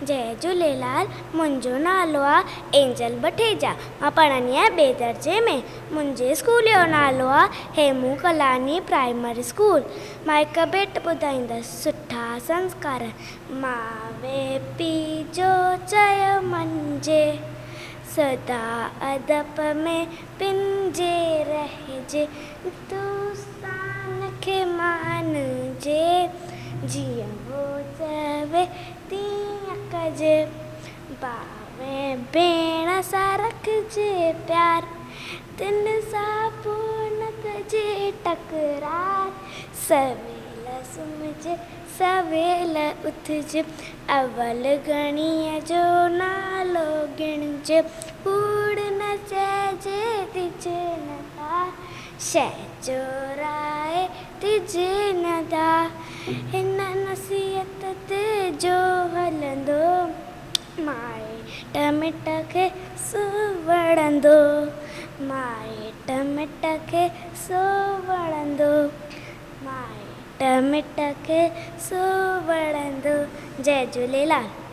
جئي جهوليلال منهنجو نالو آ اينجل بٺيجا مان پڙهندي آهيان ٻئي درجي ۾ منهنجي اسڪول جو نالو آ هيمون ڪلاڻي پرائمري اسڪول مان هڪ ڀيٽ ٻڌائيندس سٺا سنسڪار ماء پيء جو چيو مڃجي سدا ادب ۾ پنجي رهجي دوستان کي مانجي جيئن هو چوي تيئن ڪجي ڀاء ۽ ڀيڻ سان رکجي پيار تن سان پوء نه ڪجي تڪرار سويل سمهجي سويل اٿجي اول گهڻيء جو نالو ڳڻجي ڪوڙ نه چئجي ڏجي نه ڌار شيء چورائي ڏجي نه ڌار هن نصيحت تي جو هلندو مائٽ مٽ کي سو وڻندو مائٽ مٽ کي سو وڻندو مائٽ مٽ کي سو وڻندو جئي جهوليلال.